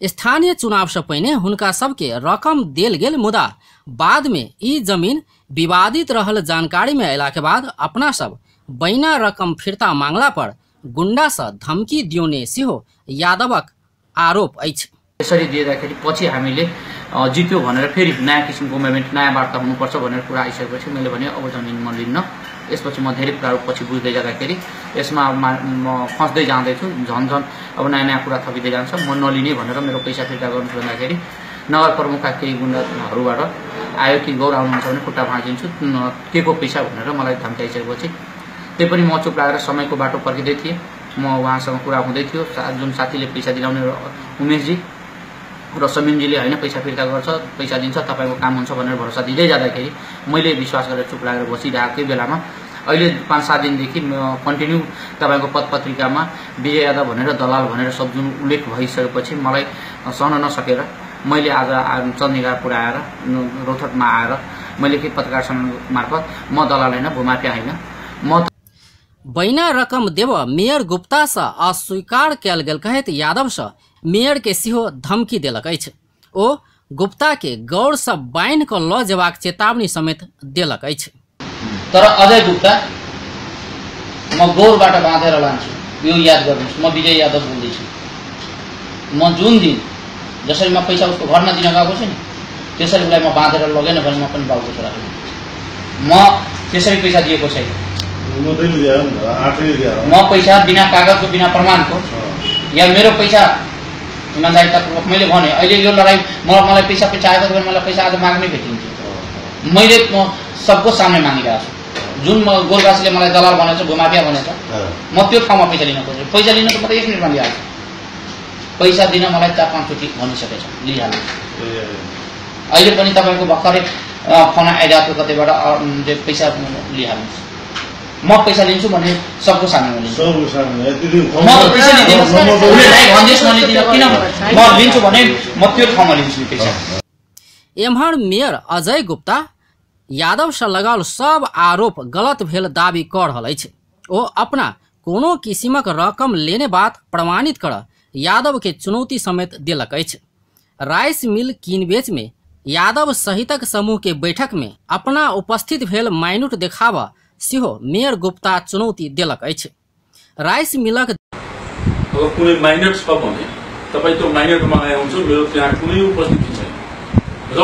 स्थानीय चुनाव से पहिने हुनका सबके रकम देल गेल, मुदा बाद में ई जमीन विवादित रहल जानकारी में अयला के बाद अपना सब बैना रकम फिर्ता मांगला पर गुंडा से धमकी दियोने सेहो यादवक आरोप अछि। यसरी दिँदाखेरि पछि हामीले जित्यो भनेर फेरि नयाँ किसिमको मुभमेन्ट, नयाँ वार्ता हुनुपर्छ भनेर कुरा आइसकेपछि मैले भने अब जमिन म लिन्न। यसपछि म धेरै कुराहरू पछि बुझ्दै जाँदाखेरि यसमा म फस्दै जाँदैछु, झन् झन् अब नयाँ नयाँ कुरा थपिँदै जान्छ, म नलिने भनेर मेरो पैसा फिर्ता गर्नुहोस् भन्दाखेरि नगर प्रमुखका केही गुण्डाहरूबाट आयो कि गौर आउनुहुन्छ भने खुट्टा भाँचिन्छु, के को पैसा भनेर मलाई धम्काइसकेपछि त्यही पनि म चुप लागेर समयको बाटो पर्खिँदै थिएँ। म उहाँसँग कुरा हुँदै थियो, जुन साथीले पैसा दिलाउने उमेशजी र समीमजीले होइन पैसा फिर्ता गर्छ, पैसा दिन्छ, तपाईँको काम हुन्छ भनेर भरोसा दिँदै जाँदाखेरि मैले विश्वास गरेर चुप लागेर बसिरहेकै बेलामा अहिले 5-7 दिनदेखि कन्टिन्यू तपाईँको पत्रपत्रिकामा विजय यादव भनेर दलाल भनेर सब जुन उल्लेख भइसकेपछि मलाई सहन नसकेर मैले आज चन्द्रिका पुऱ्याएर रौतहटमा आएर मैले के पत्रकार सम्मेलन मार्फत म दलाल होइन, भूमाफिया होइन, म बैना रकम देव मेयर गुप्ता से अस्वीकार कयल गेल कहैत यादव से मेयर के सेहो धमकी देलक अछि। ओ गुप्ता के गौर से बान्हि कऽ लऽ जेबाक चेतावनी समेत देलक अछि। तर अजय गुप्ता म गौरबाट बाँधेर लान्छु, यो याद गर्नुहोस्। म विजय यादव बोल्दैछु। म जुन दिन जसरी म पैसा उसको घरमा दिन गएको छु नि त्यसरी उसलाई म बाँधेर लगेन भने म पनि बाबुको छोरा होइन। म त्यसरी पैसा दिएको छैन। म पैसा बिना कागजको बिना प्रमाणको या मेरो पैसा इमान्दारितापूर्वक मैले भने अहिले यो लडाइँ मलाई पैसा चाहिएको थियो भने मलाई पैसा आज माग्नै भेटिन्थ्यो। मैले सबको सामने मागिरहेको छु। जुन म गोलवासीले मलाई दलाल भनेको छ, भूमाफिया भनेको छ, म त्यो ठाउँमा पैसा लिन खोज्छु। पैसा लिन त म त 1 मिनटमा लिइहाल्छु। पैसा दिन मलाई 4-5 चोटि भनिसकेछ, लिइहाल्नु। अहिले पनि तपाईँको भर्खरै फोन आइरहेको थियो कतैबाट, पैसा लिइहाल्नुहोस्, म पैसा लिन्छु भन्ने सबको सामने लिन्छु। म त पैसा लिँदिनँ, उसले नाइ भनिदियोस् म लिँदिनँ, किन म लिन्छु भने म त्यो ठाउँमा लिन्छु नि पैसा। एम्हर मेयर अजय गुप्ता यादव से लगाओल सब आरोप गलत भेल दावी कऽ रहल अछि। ओ अपना कोनो किसिमक रकम लेने बात प्रमाणित कर यादव के चुनौती समेत देलक अछि। राइस मिल कीन बेच में यादव सहितक समूह के बैठक में अपना उपस्थित भेल माइन्यूट देखावा सेहो मेयर गुप्ता चुनौती देलक अछि। राइस मिलक अगर कुनै माइन्यूट छ भने तपाई त्यो माइन्यूटमा आउँछ, मेरो त्यहाँ कुनै उपस्थिति छैन र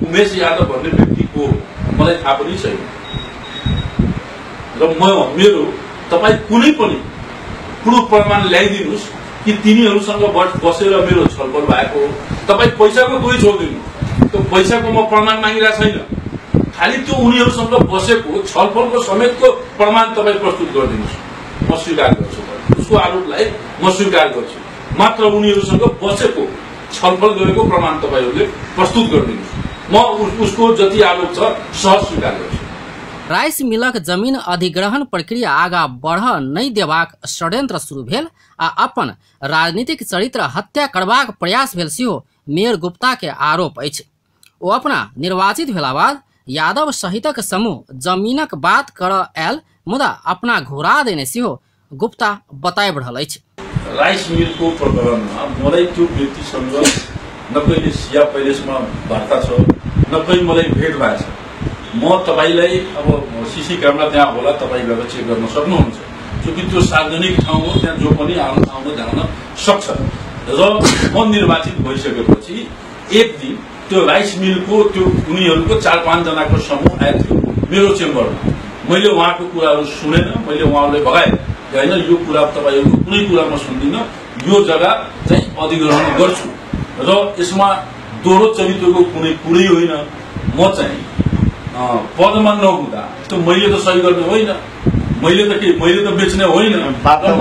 उमेश यादव भन्ने व्यक्ति को मलाई थाहा पनि छैन र म मेरो तपाई कुनै पनि प्रुफ प्रमाण ल्याइदिनुस् कि तिनीहरूसँग बसेर मेरो छलफल भएको हो। तपाई पैसाको कोही छोड्दिनु, त्यो पैसाको म प्रमाण मागिरहेको छैन, खालि त्यो उनीहरूसँग बसेको छलफलको समेतको प्रमाण तपाई प्रस्तुत गरिदिनुस्, म स्वीकार गर्छु, उसको आरोपलाई म स्वीकार गर्छु। मात्र उनीहरूसँग बसेको छलफल गरेको प्रमाण तपाईहरूले प्रस्तुत गरिदिनुस्, म उसको जति आरोप छ सहज स्वीकार गर्छु। राइस मिलक जमीन अधिग्रहण प्रक्रिया आगा बढ़ नहि देबाक षड्यंत्र शुरू भेल आ अपन राजनीतिक चरित्र हत्या करबाक प्रयास भेल सेहो मेयर गुप्ता के आरोप अछि। ओ अपना निर्वाचित भेला बाद यादव सहितक समूह जमीनक बात कर आयल मुदा अपना घुरा देने सेहो गुप्ता बताबि रहल अछि। राइस मिलको प्रकरणमा मलाई त्यो व्यक्तिसँग न कहिले सिया पैलेसमा वार्ता छ न कहीँ मलाई भेट भएको छ। म तपाईलाई अब सीसी क्यामेरा त्यहाँ होला, तपाई गएर चेक गर्न सक्नुहुन्छ, चूँकि त्यो सार्वजनिक ठाउँ हो, त्यहाँ जो पनि आउन जान सक्छ। र म निर्वाचित भइसकेपछि एक दिन त्यो राइस मिलको त्यो उनीहरूको 4-5 जनाको समूह आएको थियो मेरो चेम्बरमा। मैले उहाँको कुराहरू सुनेन, मैले उहाँहरूलाई भगाएँ, होइन यो कुरा तपाईँहरूको कुनै कुरा म सुन्दिनँ, यो जग्गा चाहिँ अधिग्रहण गर्छु र यसमा दोहोरो चरित्रको कुनै कुरै होइन। म चाहिँ पदमा नहुँदा त्यो मैले त सही गर्ने होइन, मैले त के मैले त बेच्ने होइन।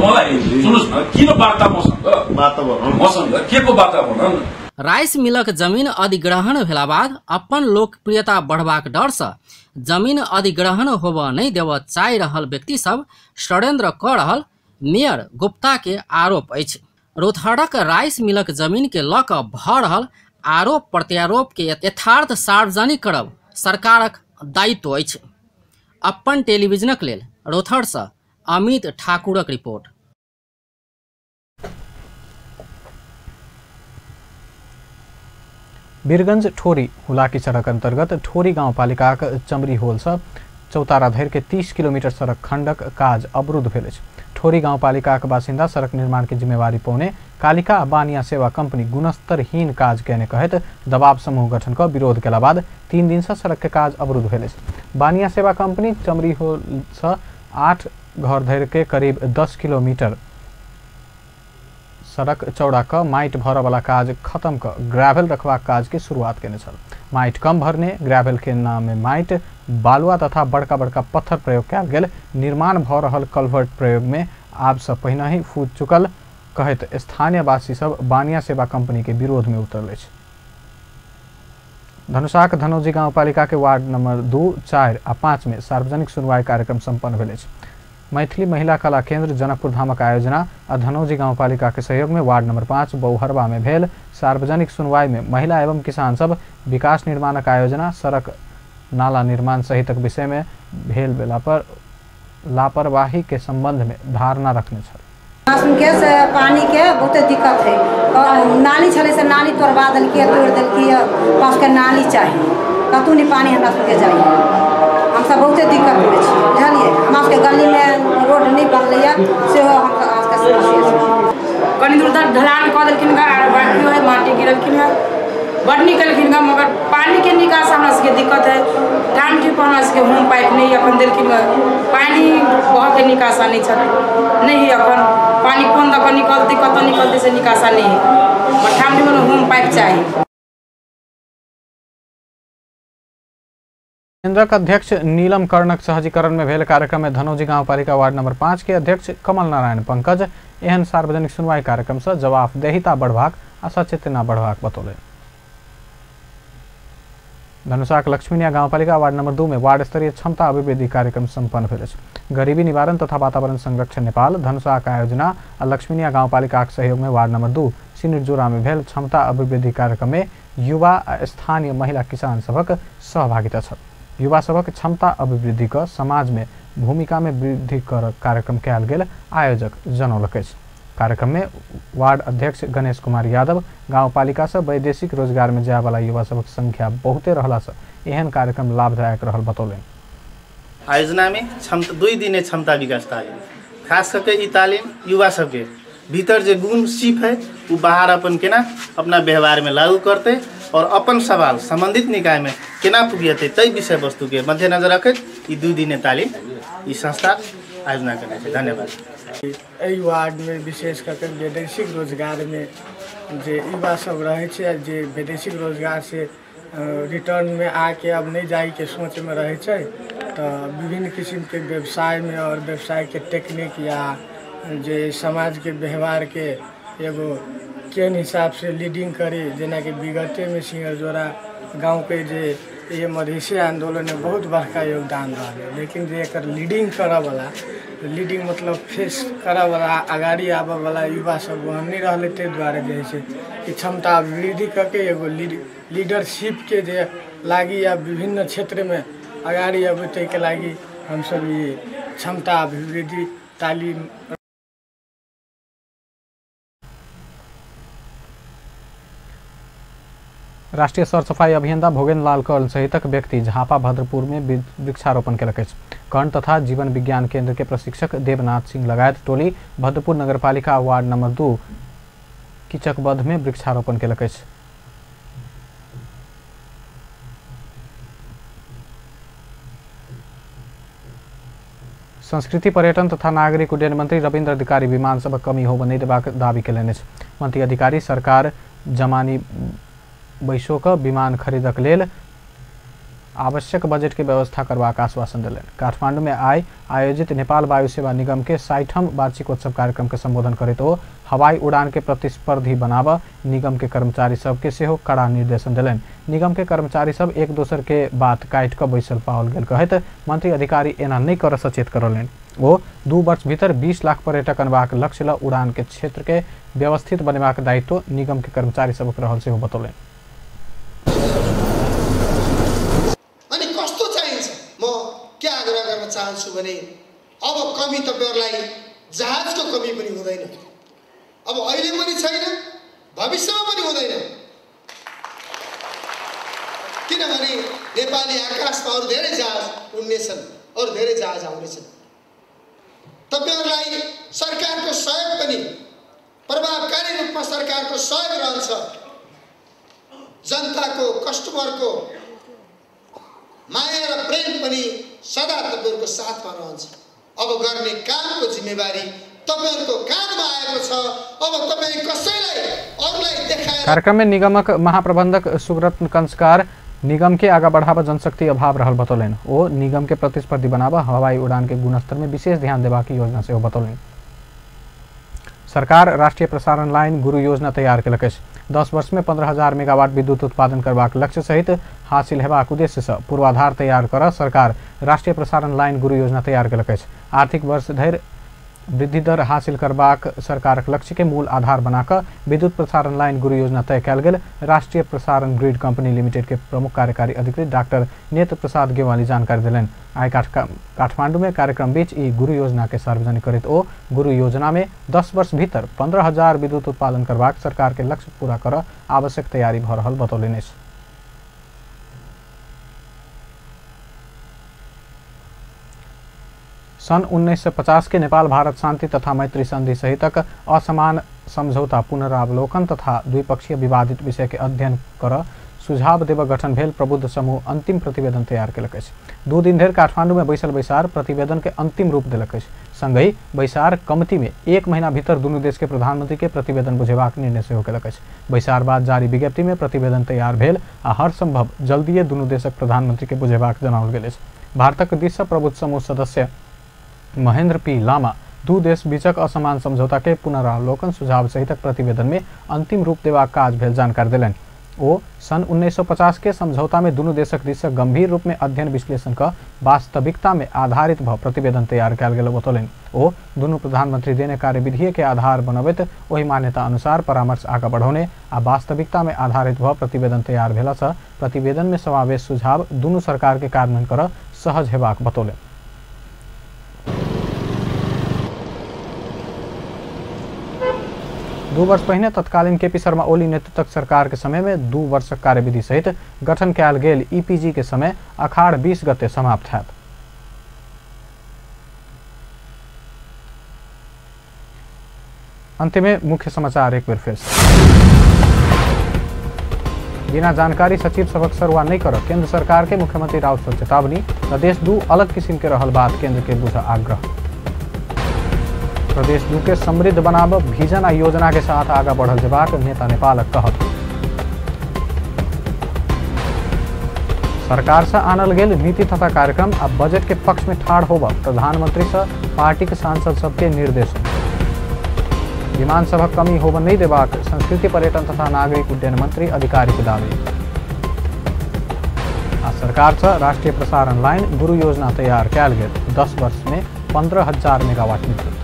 मलाई सुन्नुहोस् न, किन वार्ता मसँग के को वातावरण? राइस मिलक जमीन अधिग्रहण भेला बाद अपन लोकप्रियता बढ़बाक डर से जमीन अधिग्रहण होब नहीं देव चाहि रहल व्यक्ति सब षड्यंत्र क रहल मेयर गुप्ता के आरोप अछि। रोथहरक राइस मिलक जमीन के ल क भ रहल आरोप प्रत्यारोप के यथार्थ सार्वजनिक करब सरकारक दायित्व अछि। अपन टेलीविजनक लेल रोथहर से अमित ठाकुरक रिपोर्ट। वीरगंज ठोरी हुलाकी सड़क अंतर्गत ठोरी गाउँपालिकाक चमरी होल से चौतारा धरि के 30 किलोमीटर सड़क खंडक काज अवरुद्ध भेल अछि। ठोरी गाउँपालिकाक बासिन्दा सड़क निर्माण के जिम्मेवारी पौने कालिका आ बानिया सेवा कंपनी गुणस्तरहीन काज केने कहैत दबाव समूह गठन क विरोध केला बाद 3 दिन से सड़क के काज अवरुद्ध भेल अछि। बानिया सेवा कंपनी चमरी होल से 8 घर धरि के करीब 10 किलोमीटर सड़क चौड़ा क माटि भरऽ वाला काज खत्म क ग्रेवल रखबाक काज के शुरुआत केने छल। माटि कम भरने ग्रेवल के नाम में माटि बालुआ तथा बड़का बड़का पत्थर प्रयोग कयल गेल। निर्माण भ रहल कल्वर्ट प्रयोग में आब से पहिने ही फूट चुकल कहैत स्थानीयवासी सब बानिया सेवा कंपनी के विरोध में उतरल अछि। धनुषाक धनौजी गाउँपालिका के वार्ड नंबर 2, 4 आ 5 में सार्वजनिक सुनवाई कार्यक्रम सम्पन्न भेल अछि। मैथिली महिला कला केंद्र जनकपुर धामक आयोजना आ धनौजी गाउँपालिका के सहयोग में वार्ड नंबर 5 बौहरवा में भेल सार्वजनिक सुनवाई में महिला एवं किसान सब विकास निर्माणक आयोजना, सड़क नाला निर्माण सहितक विषय में भेल बेला पर लापरवाही के संबंध में धारणा रखने छल। के से पानी के बहुत दिक्कत है, नाली छलै से नाली तोड़वा देलकै, तोड़ देलकै, पास के नाली चाहिए, कतहु नहीं पानी हमरा सबके जाइए, हम सब बहुते दिक्कत में छी, बुझलिए। हमरा सबके गली में रोड नहीं बनलैया सेहो हम सबके समस्या छै। कनी दूर तक ढलान कऽ देलखिन हँ, आर बाकी है माटी गिरलखिन हँ, बड निकलखिन हँ, मगर पानी के निकास हमरा सबके दिक्कत है। टाइम पर हमरा सबके होम पाइप नहीं अखन देलखिन हँ, पानी बहके निकासा नहीं छल, नहीं है अखन पानी कोन दऽ कऽ निकलतै, कतऽ निकलतै से निकासा नहीं है, ठाम होम पाइप चाही। केंद्रक अध्यक्ष नीलम कर्णक सहजीकरण में भेल कार्यक्रम में धनौजी गाउँपालिका वार्ड नंबर 5 के अध्यक्ष कमल नारायण पंकज एहन सार्वजनिक सुनवाई कार्यक्रम से जवाबदेहिता बढ़बाक आ सचेतना बढ़बाक बतौलनि। धनुषाक लक्ष्मीनिया गाउँपालिका वार्ड नंबर 2 में वार्ड स्तरीय क्षमता अभिवृद्धि कार्यक्रम सम्पन्न भेल अछि। गरीबी निवारण तथा वातावरण संरक्षण नेपाल धनुषाक आयोजना आ लक्ष्मीनिया गाउँपालिकाक सहयोग में वार्ड नंबर 2 सिनिरजोरा में भेल क्षमता अभिवृद्धि कार्यक्रम में युवा आ स्थानीय महिला किसान सभक सहभागिता छल। युवा सभक क्षमता अभिवृद्धि क समाज में भूमिका में वृद्धि कर कार्यक्रम कयल गेल आयोजक जनौलक अछि। कार्यक्रम में वार्ड अध्यक्ष गणेश कुमार यादव गाउँपालिका से वैदेशिक रोजगार में जाय वाला युवा सभक संख्या बहुते रहला से एहन कार्यक्रम लाभदायक रहल बतौलनि। आयोजना में क्षमता 2 दिने क्षमता विकास तालिम, खास करके ई तालिम युवा सबके भीतर जे गुण सीप है वो बाहर अपन केना अपना व्यवहार में लागू करते और अपन सवाल संबंधित निकाय में केना पुगियते तै विषय वस्तु के मद्देनजर रखैत ई 2 दिने तालिम ई संस्था आयोजना करने छै। धन्यवाद। एहि वार्ड में विशेष करके वैदेशिक रोजगार में जे युवा सब रहे छै, जे वैदेशिक रोजगार से रिटर्न में आके अब नहीं जाए के सोच में रहे छै, तो विभिन्न किस्म के व्यवसाय में और व्यवसाय के टेक्निक या जे समाज के व्यवहार के एगो केन हिसाब से लीडिंग करे, जेना कि विगते में सिंहरजोड़ा गाँव के जे ये मधेसी आंदोलन में बहुत बड़का योगदान रहा, लेकिन जे एकर लीडिंग करऽवला, लीडिंग मतलब फेस करऽवला, अगाड़ी आबऽवला युवा सब वहाँ नहीं रहलै, ताहि दुआरे जे है कि क्षमता अभिवृद्धि करके एगो लीडरशिप के जे लागी या विभिन्न क्षेत्र में अगाड़ी अबै ताहिके लागी हमसब ये क्षमता अभिवृद्धि तालिम। राष्ट्रीय सरसफाई अभियंता भोगेन्द्र लाल कर्ण सहितक व्यक्ति झापा भद्रपुर में वृक्षारोपण केलक अछि। कर्ण तथा जीवन विज्ञान केंद्र के प्रशिक्षक देवनाथ सिंह लगायत टोली भद्रपुर नगरपालिका वार्ड नंबर 2 कीचकबद्ध में वृक्षारोपण केलक अछि। संस्कृति पर्यटन तथा नागरिक उड्डयन मंत्री रविन्द्र अधिकारी विमान सभक कमी होबय नहि देबाक दावी केलनि अछि। मंत्री अधिकारी सरकार जमानी बैसो क विमान खरीदक लेल आवश्यक बजट के व्यवस्था करबाक आश्वासन देलनि। काठमांडू में आइ आयोजित नेपाल वायु सेवा निगम के 60ठम वार्षिकोत्सव कार्यक्रम के संबोधन करैत ओ हवाई उड़ान के प्रतिस्पर्धी बनाब निगम के कर्मचारी सबके सेहो कड़ा निर्देशन देलनि। निगम के कर्मचारी सब एक दोसर के बात काटि क बैसल पाओल गेल कहैत मंत्री अधिकारी एना नहि कर सचेत करौलनि। ओ 2 वर्ष भीतर 20 लाख पर्यटक अनबाक लक्ष्य ल उड़ान के क्षेत्र के व्यवस्थित बनेबाक दायित्व निगम के कर्मचारी सबक रहल सेहो बतौलनि। चाहन्छु भने अब कमी तपाईहरुलाई जहाजको कमी पनि हुँदैन, अब अहिले पनि छैन, भविष्यमा पनि हुँदैन, किनभने नेपाली आकाशमा अरू धेरै जहाज उड्नेछन्, अरू धेरै जहाज आउनेछन्। तपाईहरुलाई सरकारको सहयोग पनि प्रभावकारी रूपमा सरकारको सहयोग रहन्छ, जनताको कस्टमरको माया र प्रेम पनि सदा तपाईहरुको साथमा रहन्छ। अब गर्ने कामको जिम्मेवारी तपाईहरुको काँधमा आएको छ। अब तपाई कसैलाई अरूलाई देखाएर कार्यक्रम में निगमक महाप्रबंधक सुब्रत कंसकार निगम के आगा बढ़ावा जनशक्ति अभाव रहल बतौलनि। ओ निगम के प्रतिस्पर्धी बनावा हवाई उड़ान के गुणस्तर में विशेष ध्यान देबाक योजना सेहो बतौलनि। सरकार राष्ट्रीय प्रसारण लाइन गुरु योजना तैयार केलक अछि। 10 वर्ष में 15,000 मेगावाट विद्युत उत्पादन करबाक लक्ष्य सहित हासिल हेबाक उद्देश्य से पूर्वाधार तैयार कर सरकार राष्ट्रीय प्रसारण लाइन गुरु योजना तैयार केलक अछि। आर्थिक वर्ष धरि वृद्धि दर हासिल करबाक सरकारक लक्ष्य के मूल आधार बनाकर विद्युत प्रसारण लाइन गुरु योजना तय कयल गेल राष्ट्रीय प्रसारण ग्रिड कंपनी लिमिटेड के प्रमुख कार्यकारी अधिकृत डॉक्टर नेत्र प्रसाद गेवाली जानकारी देलनि। आइ काठमांडू में कार्यक्रम बीच ई गुरु योजना के सार्वजनिक करैत ओ गुरु योजना में 10 वर्ष भीतर 15,000 विद्युत उत्पादन करबाक सरकार के लक्ष्य पूरा कर आवश्यक तैयारी भ रहल बतौलनि अछि। सन् 1950 के नेपाल भारत शान्ति तथा मैत्री संधि सहितक असमान सम्झौता पुनरावलोकन तथा द्विपक्षीय विवादित विषय के अध्ययन कर सुझाव देव गठन भेल प्रबुद्ध समूह अंतिम प्रतिवेदन तैयार केलक अछि। 2 दिन धरि काठमांडू में बैसल बैसार प्रतिवेदन के अंतिम रूप देलक अछि। संगहि बैसार कमिटी में 1 महीना भीतर दुनू देश के प्रधानमंत्री के प्रतिवेदन बुझेबाक निर्णय सेहो केलक अछि। बैसार बाद जारी विज्ञप्ति में प्रतिवेदन तैयार भेल आ हर संभव जल्दिए दुनू देशक प्रधानमंत्री के बुझेबाक जनाओल गेल अछि। भारतक दिस सँ प्रबुद्ध समूह सदस्य महेंद्र पी लामा दू देश बीचक असमान समझौता के पुनरावलोकन सुझाव सहितक प्रतिवेदन में अंतिम रूप देबाक काज भेल जानकारी देलनि। ओ सन् 1950 के समझौता में दुनू देशक दिस से गंभीर रूप में अध्ययन विश्लेषण क वास्तविकता में आधारित भ प्रतिवेदन तैयार कयल गेल बतौलनि। ओ दुनू प्रधानमंत्री देने कार्यविधि के आधार बनबैत ओहि मान्यता अनुसार परामर्श आगा बढ़ौने आ वास्तविकता में आधारित भ प्रतिवेदन तैयार भेला से प्रतिवेदन में समावेश सुझाव दुनू सरकार के कार्यान्वयन कर सहज हेबाक बतौलनि। 2 वर्ष पहिने तत्कालीन केपी शर्मा ओली नेतृत्वक सरकार के समय में 2 वर्षक कार्यविधि सहित गठन कयल गेल ईपीजी के समय अखाड़ 20 गते समाप्त हैत। अंत में मुख्य समाचार एक बेर फिर से। बिना जानकारी सचिव सबक सरुआ नहीं कर केंद्र सरकार के मुख्यमंत्री राउत से चेतावनी। प्रदेश 2 अलग किस्म के रहल बात केंद्र के बुझा आग्रह। प्रदेश 2 के समृद्ध बनाब विजन आ योजना के साथ आगा बढ़ल जेबाक नेता नेपालक कहब। सरकार से आनल गेल नीति तथा कार्यक्रम आ बजट के पक्ष में ठाढ़ होब प्रधानमंत्री से पार्टी के सांसद सबके निर्देश। विमान सभक कमी होब नहीं देबाक संस्कृति पर्यटन तथा नागरिक उड्डयन मंत्री अधिकारी के दावी। आ सरकार से राष्ट्रीय प्रसारण लाइन गुरु योजना तैयार कयल गेल 10 वर्ष में 15,000 मेगावाट विद्युत।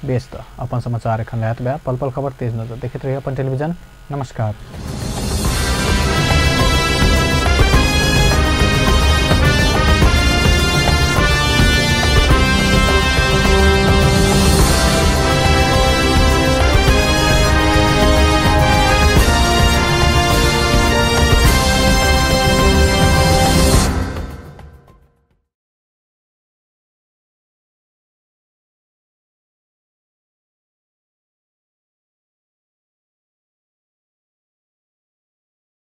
बेस त अपन समाचार एखन लैत बा पल पल खबर तेज नजर देखैत रही अपन टेलीविजन। नमस्कार।